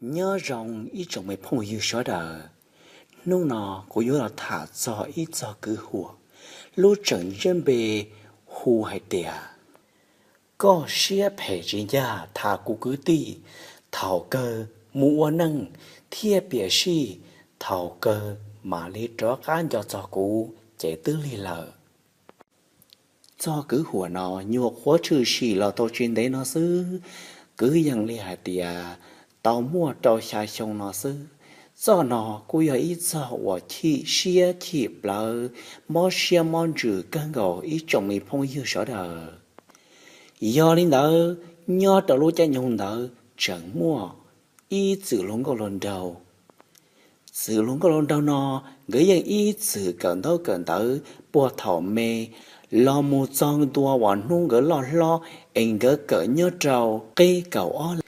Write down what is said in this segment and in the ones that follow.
Nyob zoo ib tsoom me phooj ywg sawv daws, hnub no kuv yuav los tham txog ib txog kwv huam, lub tseem ntsiab npe hu hais tias, koj siab phem tsis ncaj tham kuv kwv tij, thaum kawg mus ua neej thiaj piam sij, thaum kawg mam li rov qab nco txog kuv ces twb lig lawm. Txoj kwv huam no nyuam qhuav tshwm sim los tau tsis ntev no xwb, kwv yees li hais tias tau muaj rau xya xyoo no xwb. Txoj no kuj yog ib txoj uas chim siab chim plawv, mob siab mob ntsws kawg nkaus ib tsoom me phooj ywg sawv daws. Yog li ntawd, nyob rau lub caij nyoog ntawd tseem muaj ib txwm hluas nkauj hluas nraug. Txwm hluas nkauj hluas nraug no, nkawd yeej ib txwm kawm ntaub kawm ntawv puag thaum me los mus txog ntua uas hnub nkawd loj hlob es nkawd kawm nyob rau qib kaum ob.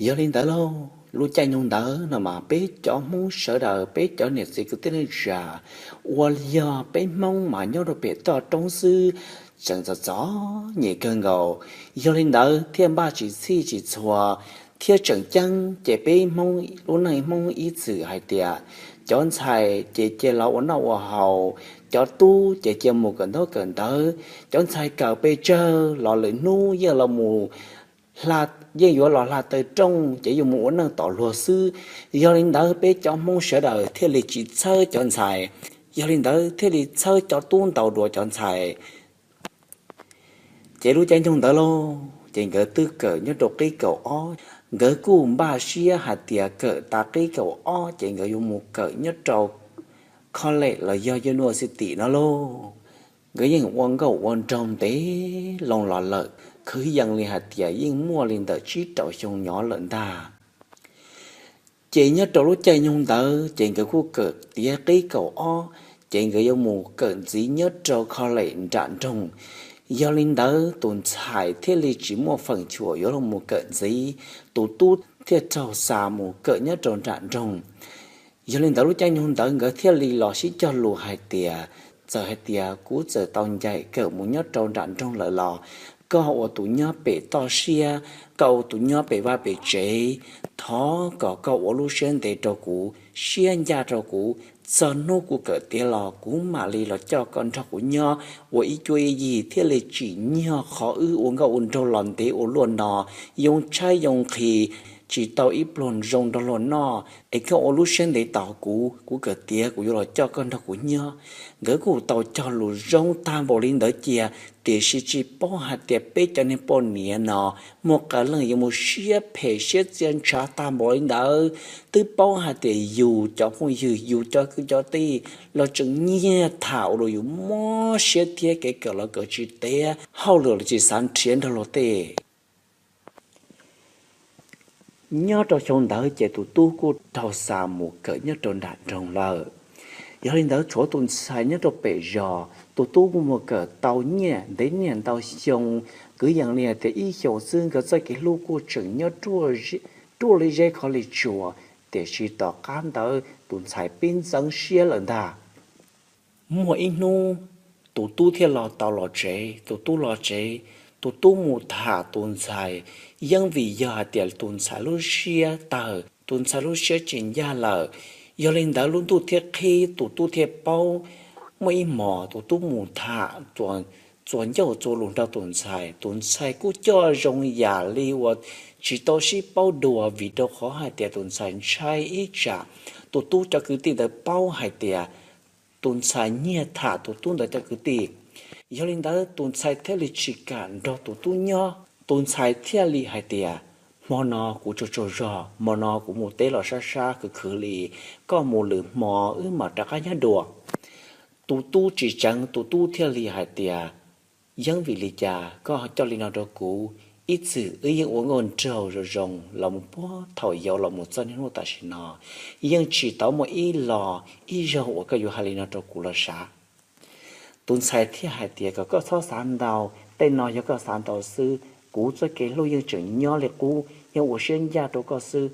Yog li ntawd lauj, lub caij nyoog ntawd no mas peb cov Hmoob sawv daws, peb cov niam txiv kwv tij neej tsa uas yog peb Hmoob mas nyob rau pem toj roob xwb, tseem txom txom nyem kawg nkaus. Yog li ntawd thiaj npaj tsis txhij tsis txhua, thiab tseem ceeb ces peb Hmoob lub neej Hmoob ib txwm hais tias cov ntxhais ces cia los ua noj ua haus, cov tub ces cia mus kawm ntaub kawm ntawv. Cov ntxhais kawm pes tsawg los lwm hnub yeej los mus hla, yeej yuav los hla taw rooj ces yuav mus ua neej tom luag xwb. Yog li ntawd peb cov Hmoob sawv daws thiaj li tsis txhawb cov ntxhais, yog li ntawd thiaj li txhawb cov tub ntau dua cov ntxhais. Ces lub caij nyoog ntawd lauj, ces nkawd twb kawm nyob rau qib kaum ob, nkawd kuj npaj siab hais tias kawm tas qib kaum ob ces nkawd yuav mus kawm nyob rau college los yog university no lauj. Nkawd yeej ua nkauj ua nraug ntev loo los lawm, kwv yees li hais tias yeej muaj li ntawm tsib rau xyoo nyob lawm ntag. Ces nyob rau lub caij nyoog ntawd ces nkawd kuj kawm tiav qib kaum ob, ces nkawd yuav mus kawm ntxiv nyob rau college nram nroog. Yog li ntawd tus ntxhais thiaj li tsis muaj feem xyuam yuav los mus kawm ntxiv, tus tub thiaj raug xa mus kawm nyob rau nram nroog. Yog li ntawd lub caij nyoog ntawd nkawd thiaj li los sib cog lus hais tias, txawm hais tias kuv txawm tau ncaim kawm mus nyob rau nram nroog lawm los koj ua tus nyob pem toj siab, koj ua tus nyob pem vaj pem tsev, thov kom koj ua lub siab ntev rau kuv, siab ncaj rau kuv, txog hnub kuv kawm tiav los kuv mam li los coj koj nrog kuv nyob ua ib cuab ib yig thiaj li tsim nyog qhov wb ua nkauj ua nraug los ntev ua luaj no, yoo tshaib yoo nqhis, tsis tau ib pluag zoo nrog luag noj, es koj ua lub siab ntev tos kuv, kuv kawm tiav kuv yuav los coj koj nrog kuv nyob. Nkawd kuj tau cog lus zoo tag npaum li ntawd cia, tiam sis tsis paub hais tias peb cov niag poj niam no muaj qee leej yuav mus siab phem siab txia ntshav tag npaum li ntawd. Twb paub hais tias yus cov phooj ywg, yus cov kwv cov tij los tseem nyiag tham ua rau yus mob siab thiab, kev kawm los kawm tsis tiav, hauj lwm los tsis xav nrhiav nrog luag tej. Nyob rau xyoo ntawd ces tus tub kuj raug xa mus kawm nyob rau nram nroog lawm. Yog li ntawd tshuav tus ntxhais nyob rau pem zos, tus tub kuj mus kawm tau nyiaj ntev niaj ntau xyoo, kwv yees li hais tias ib xyoos xwb nkawd txoj kev hlub kuj tseem nyob ruaj li zeb qhov li tsuas, tiam sis tom qab ntawd tus ntxhais pib ntxeev siab lawm ntag. Muaj ib hnub, tus tub thiaj los tau los tsev, tus tub los tsev, tus tub mus tham tus ntxhais, yeej vim yog hais tias tus ntxhais lub siab tawg, tus ntxhais lub siab tsis ncaj lawm. Yog li ntawd lub ntuj thiaj qhib, tus tub thiaj paub. Muaj ib hmos tus tub mus tham, txuas ncauj txuas lus nrog tus ntxhais, tus ntxhais kuj coj zoo yam li uas tsis tau sib paub dua, vim rau qhov hais tias tus ntxhais ntshai ib tsam tus tub cov kwv tij ntawd paub hais tias tus ntxhais nyiag tham tus tub ntawd cov kwv tij. Yog li ntawd tus ntxhais thiaj li tsis kam nrog tus tub nyob. Tus ntxhais thiaj li hais tias, hmo no kuv tsaug tsaug zog, hmo no kuv mus teb los sab sab khwv khwv li, koj mus lwm hmo wb mam rov qab nyob dua. Tus tub tsis tseev, tus tub thiaj li hais tias, yeej vim li cas koj coj li no rau kuv? Ib txwm wb yeej ua nkauj nraug zoo zoo los mus puag thaum yau los mus txog niaj hnub tam sim no, yeej tsis tau muaj ib los ib zaug uas koj yuav hais li no rau kuv los sav. Tus ntxhais thiaj hais tias kom koj txhob xav ntau, tej no yog koj xav ntau xwb, kuv txoj kev hlub yeej tseem nyob li qub, yeej ua siab ncaj rau koj xwb.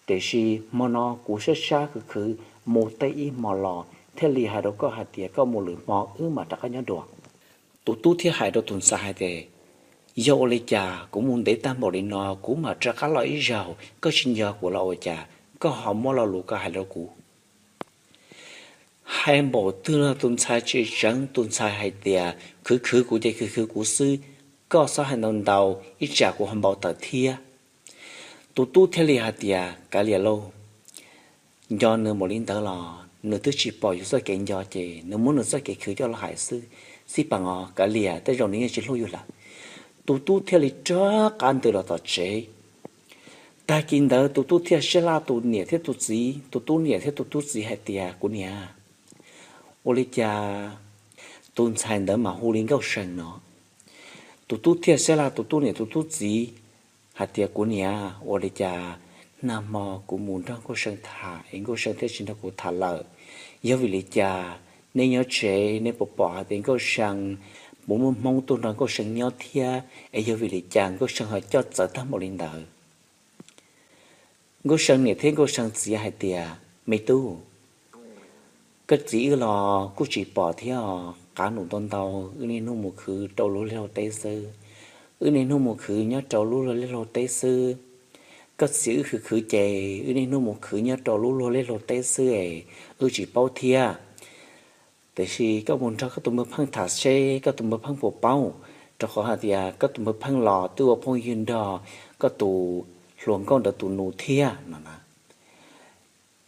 Tiam sis hmo no kuv sab sab khwv khwv mus teb ib hmo los thiaj li hais rau koj hais tias koj mus lwm hmo wb mam rov qab nyob dua. Tus tub thiaj hais rau tus ntxhais hais tias, Yog ua li cas kuv mus ntev tag npaum li no kuv mam rov qab los ib zaug, koj tsis nco kuv los ua cas koj ho muab lo lus koj hais rau kuv? Hais npaum twg los tus ntxhais tsis tseev, tus ntxhais hais tias khwv khwv kuv ces khwv khwv kuv xwb, koj txhob hais ntau ntau ib tsam kuv ho npau taws thiab. Tus tub thiaj li hais tias kav liam lauj, nco nws npaum li ntawd los nws twb tsis pom yus txoj kev nco ces nws muab nws txoj kev khwv coj los hais xwb. Xij peem os kav liam, tej zaum nws yeej tsis hlub yus lawm. Tus tub thiaj li rov qab ntws los tom tsev. Tag kis ntawd tus tub thiaj sab laj tus niam thiab tus txiv, tus tub niam thiab tus tub txiv hais tias kuv niam, ua li cas tus ntxhais ntawd mas hu li Nkauj See no? Tus tub thiaj sab laj tus tub niam tus tub txiv hais tias kuv niam, ua li cas nag hmo kuv mus nrog Nkauj See tham es Nkauj See thiaj tsis nrog kuv tham lawm? Yog vim li cas nej nyob tsev nej puas pom hais tias Nkauj See puas muaj hmoob tuaj nrog Nkauj See nyob thiab? Es yog vim li cas Nkauj See ho coj txawv tag npaum li ntawd? Nkauj See niam thiab Nkauj See txiv hais tias me tub, koj txiv wb los kuj tsis pom thiab os, qav num ntau ntau, wb niaj hnub mus khwv rau lub liaj lub teb xwb. Wb niaj hnub mus khwv nyob rau lub liaj lub teb xwb. Koj txiv wb khwv khwv ces wb niaj hnub mus khwv nyob rau lub liaj lub teb xwb es wb tsis paub thiab. Tiam sis koj mus nrog koj tus npawg Pheej tham seb koj tus npawg Pheej puas paub, rau qhov hais tias koj tus npawg Pheej los twb ua phooj ywg nrog koj tus hluas nkauj ntawd tus nus thiab no na.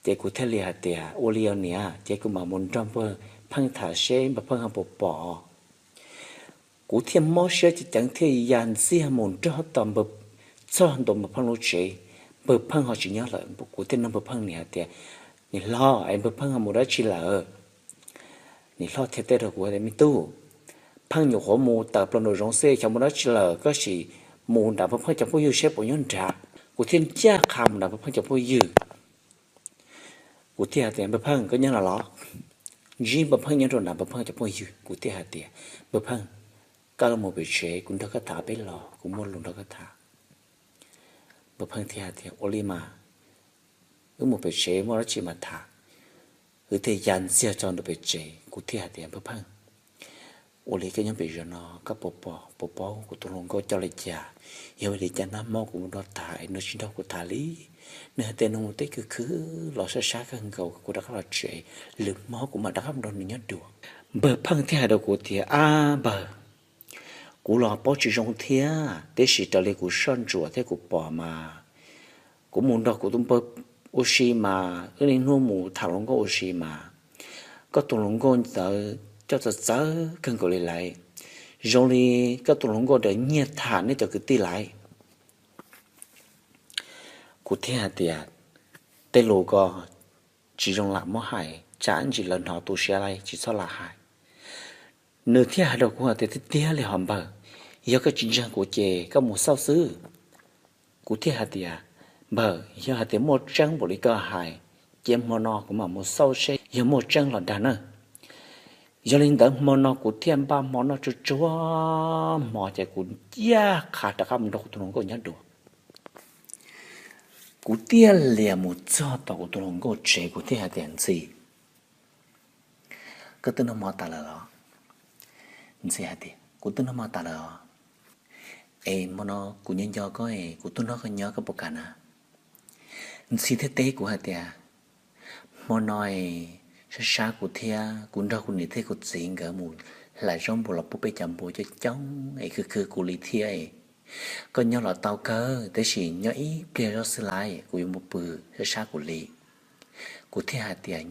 Ces kuv thiaj li hais tias ua li os niam, ces kuv mam mus nrog npawg Pheej tham seb npawg Pheej ho puas pom. Kuv thiaj mob siab ceev ceev thiaj ya ntxiag mus nrog tom npawg, txog ntua npawg Pheej lub tsev. Npawg Pheej ho tsis nyob lawm, kuv thiaj nug npawg Pheej niam hais tias niam hlob, es npawg Pheej ho mus dab tsi lawm? Niam hlob thiaj teb rau kuv tias me tub, Pheej nyuam qhuav mus tawm plaws nraum zoov xwb, xyov mus dab tsi lawm, koj sim mus nram npawg Pheej cov phooj ywg seb puas nyob nrad. Kuv thiaj ncaj qha mus nram npawg Pheej cov phooj ywg. Kuv thiaj hais tias npawg Pheej, koj nyob no los? Ntsib npawg Pheej nyob rau nram npawg Pheej cov phooj ywg, kuv thiaj hais tias npawg Pheej, koj los mus pem tsev, kuv nrog koj tham peb los, kuv muaj lus nrog koj tham. Npawg Pheej thiaj hais tias ua li mas wb mus pem tsev muaj dab tsi mas tham. Wb thiaj ya ntxiag tso ntua pem tsev, kuv thiaj hais tias npawg Pheej, ua li koj nyob pem zos no koj puas pom, puas paub kuv tus hluas nkauj coj li cas? Yog vim li cas nag hmo kuv mus nrog tham es nws tsis nrog kuv tham li? Nws hais tias nws mus teb khwv khwv los sab sab kawg nkaus, kuv rov qab los tsev, lwm hmo kuv mam rov qab mus nrog nws nyob dua. Npawg Pheej thiaj hais rau kuv tias ab npawg, kuv los paub tsis zoo thiab, tiam sis raws li kuv soj ntsuam thiab kuv pom mas kuv mus nrog kuv tus npawg ua si mas wb niaj hnub mus tham hluas nkauj ua si mas koj tus hluas nkauj ntawd coj txawv txawv kawg nkaus li lawm, zoo li koj tus hluas nkauj ntawd nyiag tham nej cov kwv tij lawm. Kuv thiaj hais tias tej lus ko tsis zoo lam muab hais, tsam ntsis lawv hnov tu siab lawm tsis txhob lam hais. Nws thiaj hais rau kuv hais tias tiag tiag li hos npawg, yog koj tsis ntseeg kuv ces koj mus xauj xwb. Kuv thiaj hais tias npawg, yog hais tias muaj tseeb npaum li koj hais, cia hmo no kuv mam mus xauj seb yog muaj tseeb los dag na. Yog li ntawd hmo no kuv thiaj npaj hmo noj tsuag tsuag hmo ces kuv ncaj qha rov qab mus nrog kuv tus hluas nkauj nyob dua. Kuv thiaj lias mus txog tom kuv tus hluas nkauj tsev, kuv thiaj hais tias ntxhi, koj twb noj hmo tas lawm los? Ntxhi hais tias kuv twb noj hmo tas lawm os. Es hmo no kuv nco nco koj es kuv tuaj nrog koj nyob koj puas kam na? Ntxhi thiaj teb kuv hais tias hmo no es sab sab kuv thiab kuv nrog kuv niam thiab kuv txiv nkawd mus hlais zaub npua los pub peb cov npua coob coob es khwv khwv kuv li thiab es koj nyob los tau kawg, tab sis nyob ib pliag zoj xwb lawm kuv yuav mus pw, sab sab kuv li. Kuv thiaj hais tias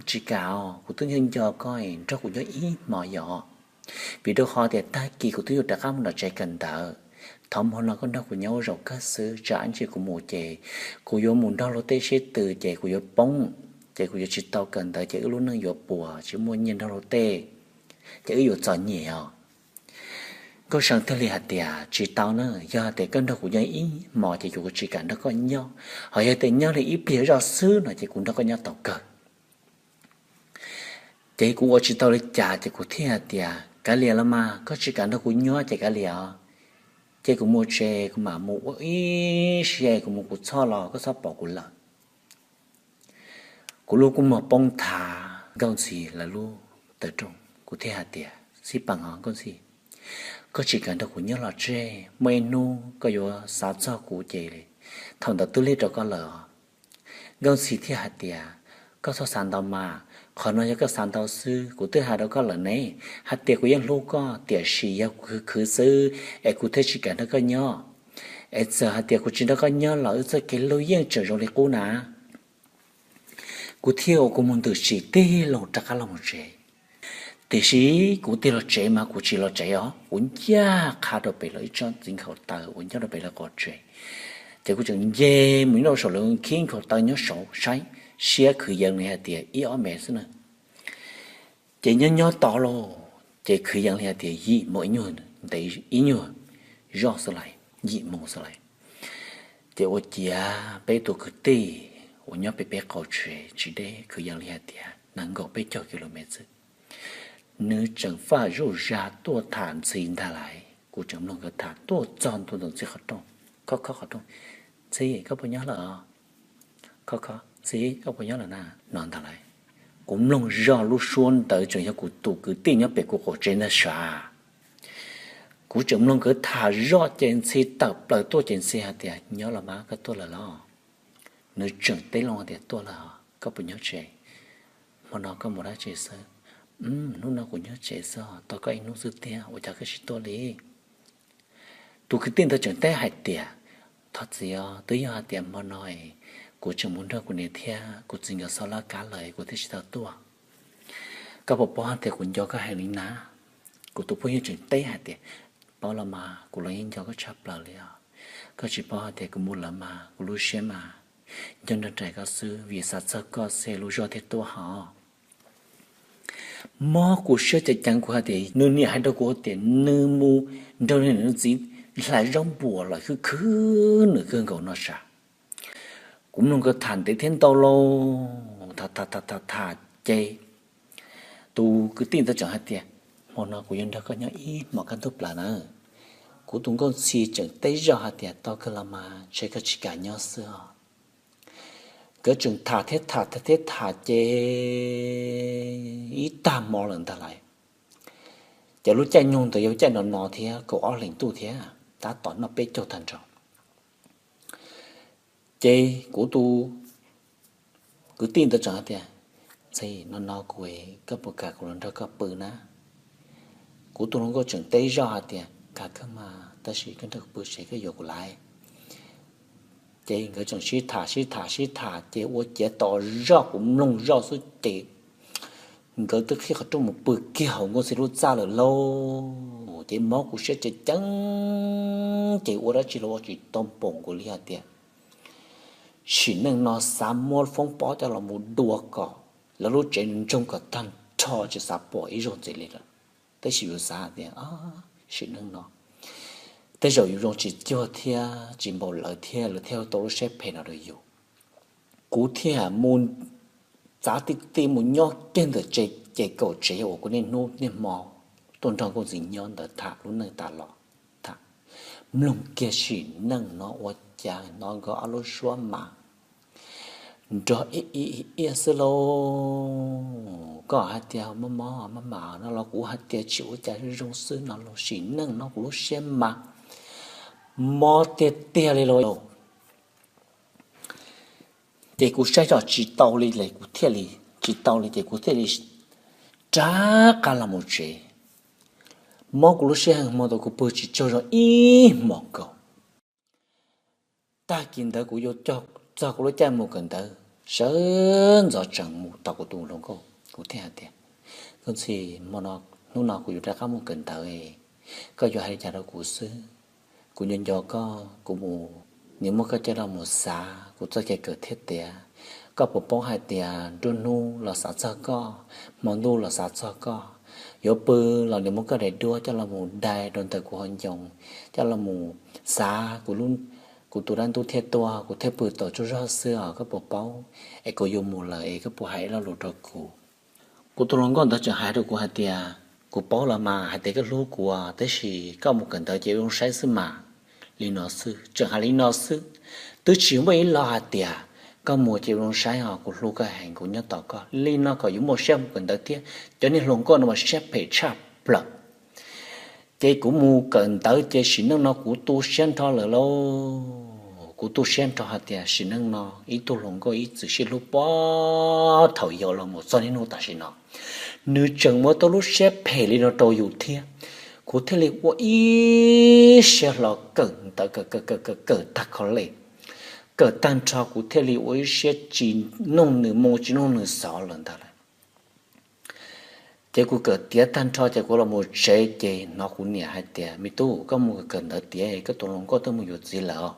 tsis kam os, kuv twb nco nco koj es nrog kuv nyob ib hmo yom. Vim rau qhov tias tag kis kuv twb yuav rov qab mus nram tsev kawm ntawv. Thov hmo no koj nrog kuv nyob ua zaum kawg xwb, tsam ib ntsis kuv mus ces kuv yuav mus nrog luag tej sib tw ces kuv yuav poob, ces kuv yuav tsis tau kawm ntawv ces wb lub neej yuav puas tsis muaj nyiaj nrog luag tej, ces wb yuav txom nyem os. Nkauj See thiaj li hais tias tsis tau na, yog hais tias koj nrog kuv nyob ib hmos ces kuv tsis kam nrog koj nyob, ho yog tias nyob li ib pliag zoj xwb no ces kuv nrog koj nyob tau kawg. Ces kuv ua tsis tau li cas ces kuv thiaj hais tias kav liam los mas, koj tsis kam nrog kuv nyob ces kav liam os. Ces kuv mus tsev kuv mam mus ua ib siab, kuv mus kuv txhoj los koj txhob pom kuv lawm. Kuv lub kua muag poob thav Nkauj Ntxhi lawv lub taw rooj, kuv thiaj hais tias xib peem os Nkauj Ntxhi, Koj tsis kam nrog kuv nyob los tseg, muaj ib hnub koj yuav xav txog kuv ces thaum ntawd twb lig rau koj lawm. Nkauj Ntxhi thiaj hais tias, koj txhob xav ntau mas, qhov no yog koj xav ntau xwb, kuv twb hais rau koj lawm ne, hais tias kuv yeej hlub koj, tiam sis yog kuv khwv khwv xwb es kuv thiaj tsis kam nrog koj nyob. Es txawm hais tias kuv tsis nrog koj nyob los wb txoj kev hlub yeej tseem zoo li qub na. Kuv thiaj ua kuv mus ntws tsim tij laug rov qab los mus tsev. Tiam sis kuv tig los tsev mas kuv tsis los tsev os, kuv ncaj qha rau pem lawv ib tsob txiv nkhaus taw uas nyob rau pem lawv qhov tsev. Ces kuv tseem nce mus nyob rau saum lawv khib nkhaus taw nyob saud saib, siab kwv yees li hais tias ib ob mev xwb na. Ces nyob nyob tod lauj, ces kwv yees li hais tias yim moos ib nyuag ntev, ib nyuag zoj xwb lauj, yim moos xwb lauj. Ces ua ciav peb tus kwv tij uas nyob pem peb qaum tsev tsis deb, kwv yees li hais tias nees nkaum peb caug ki lo mev xwb, nws tseem faj zuj zaj tuaj tham Ntxhi ntag lauj. Kuv tseem mloog nkawd tham tuaj txog ntua ntawm Ntxhi qhov rooj, khob khob qhov rooj, Ntxhi, koj puas nyob lawm? Khob khob, Ntxhi, koj puas nyob lawm na? No ntag lauj. Kuv mloog zoj lub suab ntawd tseem yog kuv tus kwv tij nyob pem kuv qaum tsev ntag sav. Kuv tseem mloog nkawd tham zoj ces Ntxhi tawm plaws tuaj ces Ntxhi hais tias, nyob los mas, koj tuaj lawm los? Nws tseem teb loo tias, tuaj lawm, koj puas nyob tsev? Hmo no koj mus dab tsi xwb? Hnub no kuv nyob tsev xwb, tos koj ib hnub xwb tiag, ua cas koj tsis tuaj li? Tus kwv tij ntawd tseem teb hais tias, thov txim os, twb yog hais tias hmo no kuv tseem mus nrog kuv niam thiab kuv txiv nkawd xauj laj kab lawm kuv thiaj tsis tau tuaj. Koj puas paub hais tias kuv nco koj heev li na? Kuv tus phooj ywg tseem teb hais tias, paub los mas, kuv los yeej nco koj tshaj plaws li os. Koj tsis paub hais tias kuv mus lawm mas kuv lub siab mas nco nrog nraim koj xwb, vim xav txog koj xwb lub zog thiaj tuaj hos. Mob kuv siab ceev ceev, kuv hais tias, nws niam hais rau kuv tias nws mus nrog nws niam nws txiv hlais zaub npuas los khwb khwb nws kawg nkaus no sav. Kuv mloog nkawd tham ntev thiab ntau lauj, tham tham tham tham tham ces tus kwv tij ntawd tseem hais tias, hmo no kuv yuav nrog koj nyob ib hmos kaj ntug plaws na. Kuv tus Nkauj Ntxhi tseem teb zoj hais tias, tau kawg los mas, ntshe koj tsis kam nyob xwb os. Nkawd tseem tham thiab tham thiab tham ces ib tag hmo lawm ntag lauj. Ces lub caij nyoog ntawd yog caij no no thiab, kaum ob hlis ntuj thiab, tab tom noj peb caug tag nrho. Ces kuv tus kwv tij ntawd tseem hais tias, Ntxhi, no no kuv, koj puas kam kuv los nrog koj pw na? Kuv tus hluas nkauj tseem teb zoj hais tias, kam kawg mas, tab sis koj nrog kuv pw tsev koj yuav kuv lawm. Ces nkawd tseem sib tham sib tham sib tham ces ua ciav tom zoj kuv mloog zoj xwb ces nkawd twb qhib qhov rooj mus pw kiag hauv Nkauj Ntxhi lub txaj lawm lauj. Ces mob kuv siab ceev ceev ces ua dab tsi los ua tsis tau npaum nkaus li hais tias sim neej no xav muab foob pob coj los mus dua kom lawv lub tsev ntsoog kom tag nrho, tsis xav pom ib zaug ntxiv li lawm. Tab sis yus xav tias sim neej no tej zaum yus zoo tsis cuag thiab tsis npaum lawv thiab, lawv thiaj tau lub siab phem no rau yus. Kuv thiaj mus txav tij tij mus nyob kiag ntawm tsev, ces kaum tsev uas kuv niaj hnub niaj hmo tuaj nrog Nkauj Ntxhi nyob ntawd tham lub neej tas los tham, mloog kiag sim neej no ua cas hnov nkawd ob lub suab mas nrog ib ib ib iab xwb lauj. Koj hais tias mob mob maj mam no los kuv hais tias tsis ua cas, zoo zoo xwb no los sim neej no kuv lub siab mas mob tiag tiag li lauj. Ces kuv saib tsis tau li, kuv thiaj li, tsis tau li ces kuv thiaj li rov qab los mus tsev. Mob kuv lub siab heev, hmo ntawd kuv pw tsis tsaug zog ib hmos nkaus. Tag kis ntawd kuv yuav txog kuv lub caij mus kawm ntawv, sawv ntxov tsees mus tos kuv tus hluas nkauj, kuv thiaj hais tias, Nkauj Ntxhi, hnub no kuv yuav rov qab mus kawm ntawv, koj yuav hais li cas rau kuv xwb. Kuv nco nco koj, kuv mus, nws muab koj coj los mus xav kuv txoj kev kawm thiab tias, koj puas paub hais tias nruab hnub los xav txog koj, hmo ntuj los xav txog koj, yuav pw los nws muab koj daim duab coj los mus dai rau ntawm kuv hauv ncoo, coj los mus xav kuv, kuv tus dab ntub thiaj tuaj, kuv thiaj pw tau tsaug zog xwb os, koj puas paub? Es kuv yuav mus lawm es koj puas hais ib lo lus rau kuv? Kuv tus hluas nkauj ntawd tseem hais rau kuv hais tias, kuv paub los mas, hais tias koj hlub kuv, tab sis koj mus kawm ntawv ces ua zoo saib xwb mas. Li no xwb, tseem hais li no xwb, twb tsis muaj ib lo hais tias koj mus ces ua zoo saib os, kuv hlub koj heev, kuv nyob tos koj. Li no kom yus muaj siab mus kawm ntawv thiab. Cov niag hluas nkauj no mas siab phem tshaj plaws. Ces kuv mus kawm ntawv ces sim neej no kuv tu siab nrho lawm lauj. Kuv tu siab nrho hais tias sim neej no ib tug hluas nkauj ib txwm sib hlub puag thaum yau los mus txog niaj hnub tam sim no, nws tseem muab tau lub siab phem li no rau yus thiab. Kuv thiaj li ua ib siab hlo kawm ntawv kawm kawm kawm kawm tag kho le, kawm tag nrho kuv thiaj li ua ib siab tsis nug nws moo tsis nug nws xov lawm ntag lauj. Ces kuv kawm tiav tag nrho ces kuv los mus tsev ces hnov kuv niam hais tias, Me tub, koj mus kawm ntawv tiav koj tus hluas nkauj twb mus yuav txiv lawm os.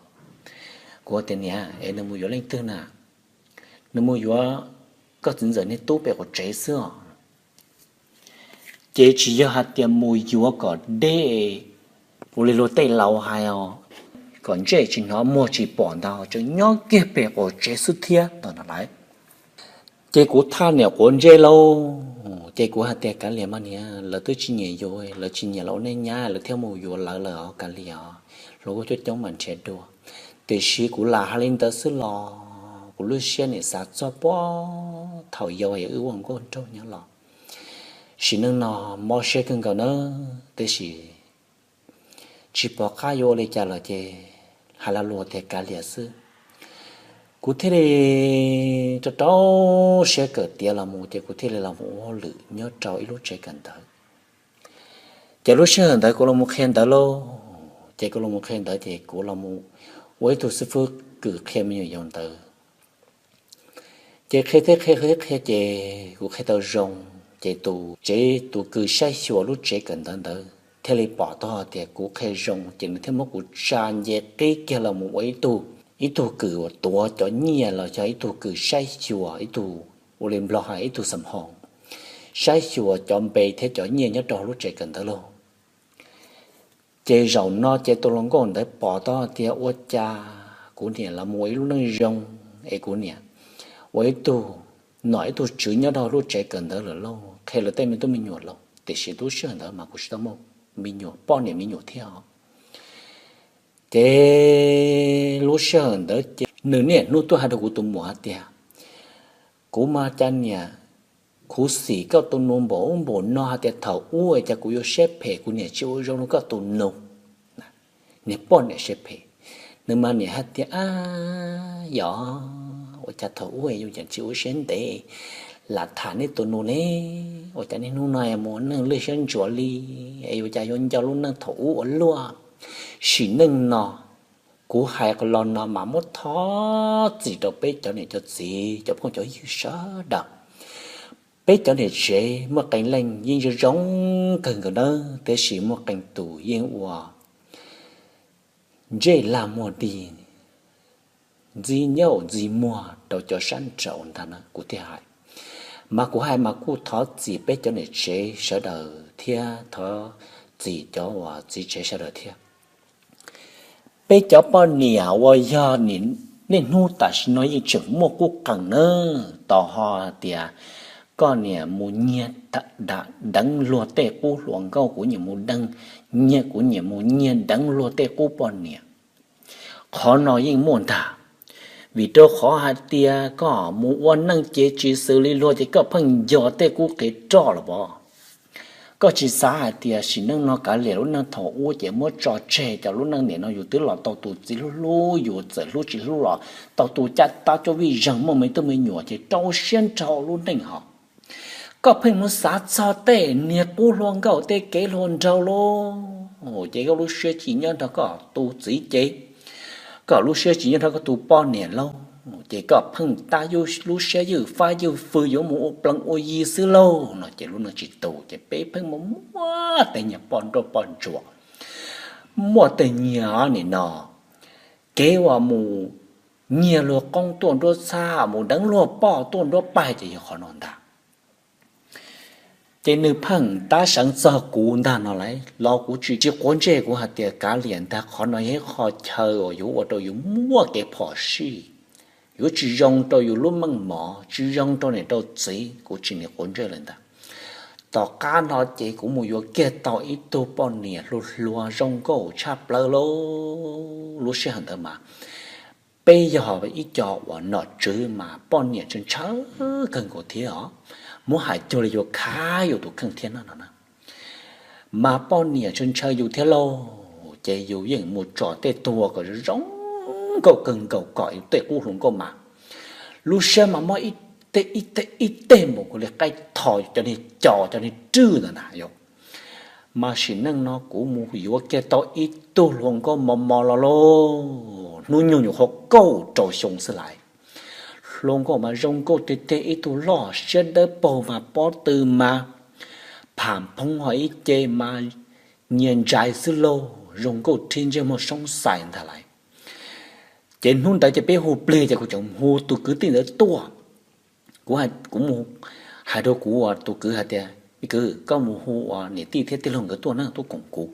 Kuv tias, Niam, es nws mus yuav leej twg na? Nws mus yuav koj txiv ntxawm niag tub pem qaum tsev xwb os. Ces tsis yog hais tias mus yuav kom deb ua li luag tej laus hais os, kom ntsej tsis hnov muag tsis pom ntag, tseem nyob kiag pem qaum tsev xwb thiab ntag no lauj. Ces kuv thaj niam quav ntsej lauj, ces kuv hais tias, Kav liam mas niam, lawv twb tsis nyiam yus, lawv tsis nyiam lawv ua neej nyab lawv thiaj mus yuav lawv lawm os, kav liam os, hluas nkauj coob coob mas nrhiav dua. Tiam sis kuv lam hais li ntawd xwb los kuv lub siab nim xav txog puag thaum yau es wb ua nkauj nraug nyob los. Sim neej no mob siab kawg nkaus na, tiam sis tsis pom qab yuav ua li cas lawm ces hais lo lus tias kav liam xwb. Kuv thiaj li rau rau siab kawm tiav los mus ces kuv thiaj li los mus ua hauj lwm nyob rau ib lub tsev kawm ntawv. Ces lub sij hawm ntawd kuv los mus qhia ntawv lauj, ces kuv los mus qhia ntawv ces kuv los mus ua ib tug xib fwb kws qhia me nyuam yaus ntawv. Ces qhia thiab qhia thiab qhia ces kuv qhia tau zoo, ces tus tsev tus kws saib xyuas lub tsev kawm ntawv ntawd thiaj li pom tau hais tias kuv qhia zoo ces nws thiaj muab kuv tsa nce qib kiag los mus ua ib tug, ib tug kws uas tuav cov nyiaj los yog ib tug kws saib xyuas, ib tug ua li nplog hais ib tug xam hoo, saib xyuas cov npe thiab cov nyiaj nyob rau lub tsev kawm ntawv lauj. Ces zaum no ces tus hluas nkauj ntawd pom tau tias ua cas kuv niam los mus ua ib lub neej zoo, es kuv niam ua ib tug, nom ib tug tswv nyob rau lub tsev kawm ntawv lawm lauj, qhia lawv tej me tub me nyuam lauj, tiam sis lub sij hawm ntawd mas kuv tsis tau muaj me nyuam, poj niam me nyuam thiab os. Ces lub sij hawm ntawd ces nws niaj hnub tuaj hais rau kuv tus muam hais tias, Kuv mas cas niam khuv xim koj tus nus npaum ub npaum no hais tias thaum ub cas kuv yuav siab phem kuv niam tsis ua zoo rau koj tus nus. Niag poj niam siab phem, nws mas niam hais tias, Ab, yog ua cas thaum ub yus cas tsis ua siab ntev lam tham nej tus nus ne, ua cas niaj hnub no mus neej lwj siab ntsuav li, es ua cas yuav nco lub neej thaum ub ua luaj. Sim neej no kuv hais los no mas muab thov txim rau peb cov niam cov txiv cov phooj cov ywg sawv daws. Peb cov niam tsev muaj qee leej yeej zoo zoo kawg nkaus nawb, tiam sis muaj qee tus yeej ua ntsej lag muag dig, ntxi nyaum ntxi muag rau cov sab nraud ntag na kuv thiaj hais. Mas kuv hais mas kuj thov txim peb cov niam tsev sawv daws thiab thov txim cov uas txiv tsev sawv daws thiab. Peb cov poj niam uas yog niaj hnub tam sim no yeej tseem muaj qub qees nawb, tos ho hais tias koj niam mus nyiag deev luag tej qub hluas nkauj, kuv niam mus deev, nyiag, kuv niam mus nyiag deev luag tej qub poj niam. Qhov no yeej muaj ntag, vim rau qhov hais tias koj mus ua neej ces tsis xws li luag ces koj pheej nco tej qub qhe roj los pov. Koj tsis xav hais tias sim neej no kav liam lub neej thaum ub ces muab tso tseg, cov lub neej nim no yus twb los tau tus txiv hlub hlub yus txawm hlub tsis hlub los tau tus caj tab cuab vij zeeg muaj me tub me nyuam ces rau siab nrho lub neej hos. Koj pheej mus xav txog tej niag qub hluas nkauj tej kev hluas nraug lauj, ces koj lub siab tsis nyob nrog koj tus txiv ces, koj lub siab tsis nyob nrog koj tus poj niam lauj, ces koj pheej tab lub siab ywj fab ywj fwj yuav mus ua plees ua yi xwb lauj no ces lub neej tsis tus ces peb pheej mus muaj tej niag poj nrauj poj ntsuam, muaj tej niag nim no kev uas mus nyiag luag qoob tuaj nruab txhab, mus deev luag poj tuaj nruab paj ces yog qhov no ntag. Ces nws pheej tab seev txog kuv ntag no lauj, los kuv tsis, tsis quav ntsej, kuv hais tias kav liam ntag, qhov no yog ib qho chaw uas yuav ua rau yus muaj kev phom sij, yuav tsis zoo rau yus lub meej mom, tsis zoo rau niam rau txiv, kuv tsis nim quav ntsej lawm ntag. Tom qab no ces kuv mus yuav kiag tau ib tug poj niam hluas hluas zoo nkauj tshaj plaws lauj. Lub sij hawm ntawd mas peb yog ib co uas nom tswv mas poj niam ntshaw ntshaw kawg nkaus thiab os, muab hais cuag li yuav khav yus tus kheej thiab no no na. mas poj niam ntshaw ntshaw yus thiab lauj, ces yus yeej mus tsom tej tuag kom zoo nkauj kawg nkaus kom yus tej qub hluas nkauj mas lub siab mas mob ib teg mus kuv li qaib tho cov niag co cov niag rwj ntawd na yom. Mas sim neej no kuv mus yuav kiag tau ib tug hluas nkauj mos mos los lauj, hnub nyoog nyuam qhuav kaum rau xyoo xwb lais. Hluas nkauj mas zoo nkauj tiag tiag, ib tug loj siab dawb paug mas pob tw mas pham phoob ho ib ce mas nyias ntsais xwb lauj, zoo nkauj rhib ntsej muag soob xais ntag lais. Ces hnub ntawd ces peb hu plig ces kuv tseem hu tus kwv tij ntawd tuaj. Kuv, kuv mus hais rau kuv tus kwv hais tias, kwv, koj mus hu ua niam tij thiab tij laug nkawd tuaj na, tuaj koom kuv.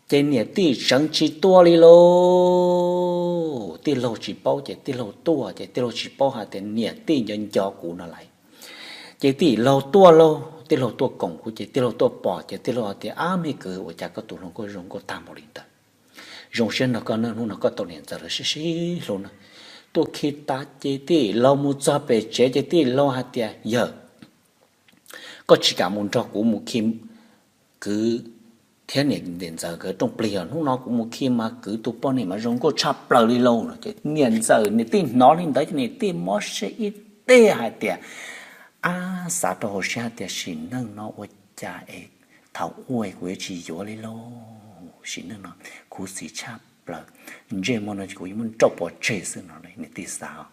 Ces niam tij tseev tsis tuaj li lauj, tij laug tsis paub ces tij laug tuaj ces tij laug tsis paub hais tias niam tij nco nco kuv no lais. Ces tij laug tuaj lauj, tij laug tuaj koom kuv ces tij laug tuaj pom ces tij laug tias, ab, me kwv, ua cas koj tus hluas nkauj zoo nkauj tag npaum li ntawd? Zoo siab nrog koj nawb, hnub no koj tau niam ntxawm lawv sib sib hlub na. Tuaj khi tas ces tij laug mus txog pem tsev ces tij laug hais tias, yawg, koj tsis kam mus nrog kuv mus khi kwv thiab niam ntxawm nkawd rooj plig os? Hnub no kuv mus khi mas kwv tus poj niam mas zoo nkauj tshaj plaws li lauj. Ces niam ntxawm niam tij hnov li ntawd ces niam tij mob siab ib teg hais tias, ab, xav rau hauv siab hais tias sim neej no ua cas es thaum ub kuv yuav tsis yuav li lauj, sim neej no khuv xim tshaj plaws, ntsej muag no kuv yuav muab nrauj pov tseg xwb no niam tij xav.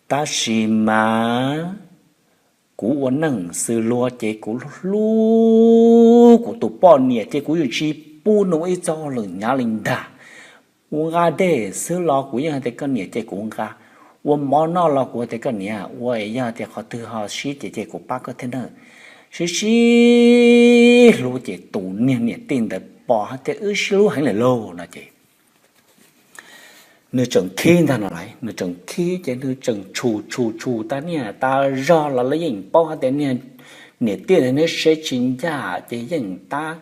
Tab sis mas kuv ua neej xws luag ces kuv hlub kuv tus poj niam ces kuv yuav tsis pub nws ua ib txoj lwm hnyav li ntag. Ua nqa dej xwb los kuv yeej hais tias koj niam ces kuv nqa, ua mov noj los kuv hais tias koj niam ua, yog tias qhov twg ho sib ces ces kuv pab koj thiab nawb. Sib sib hlub ces tus niag niam tij ntawd pom hais tias wb sib hlub heev lawm lauj no ces nws tseem khib ntag no lais, nws tseem khib ces nws tseem tshum tshum tshum tas niag tas zog los lawv yeej paub hais tias niag niam tij ntawd neb seb tsis ncaj ces yeej tab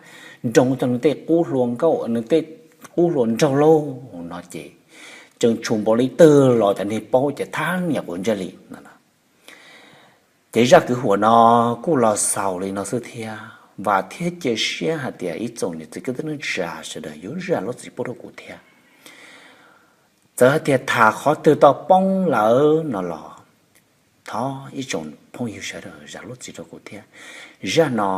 nroo tau nws tej qub hluas nkauj, nws tej qub hluas nraug lauj no ces tseem tshum npaum li twg los cov niag paub ces thab niam quav ntsej li no. Ces zaj kwv huam no kuj los xaus li no xwb thiab, vam thiab cia siab hais tias ib tsoom niam txiv kwv tij neej tsa sawv daws yuav zam lub txim pub rau kuv thiab. Txawm hais tias tham qhov twg tau poob lawm no los thov ib tsoom phooj ywg sawv daws zam lub txim rau kuv thiab. Zaj no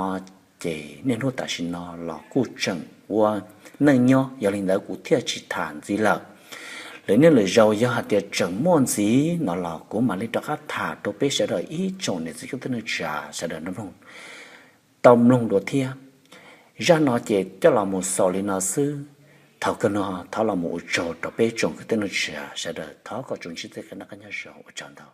ces niaj hnub tam sim no los kuj tseem ua neej nyob, yog li ntawd kuv thiaj tsis tham ntxiv lawm. Lwm niaj lwm zaus yog hais tias tseem muaj ntxiv no los kuv mam li rov qab tham rau peb sawv daws ib tsoom niam txiv kwv tij neej tsa sawv daws tau mloog dua thiab. Zaj no ces coj los mus xaus li no xwb. Thaum kawg no thov los mus ua tsaug rau peb tsoom kwv tij neej tsa sawv daws, thov kom tsuas ntsib txoj kev noj qab nyob zoo, ua tsaug ntau.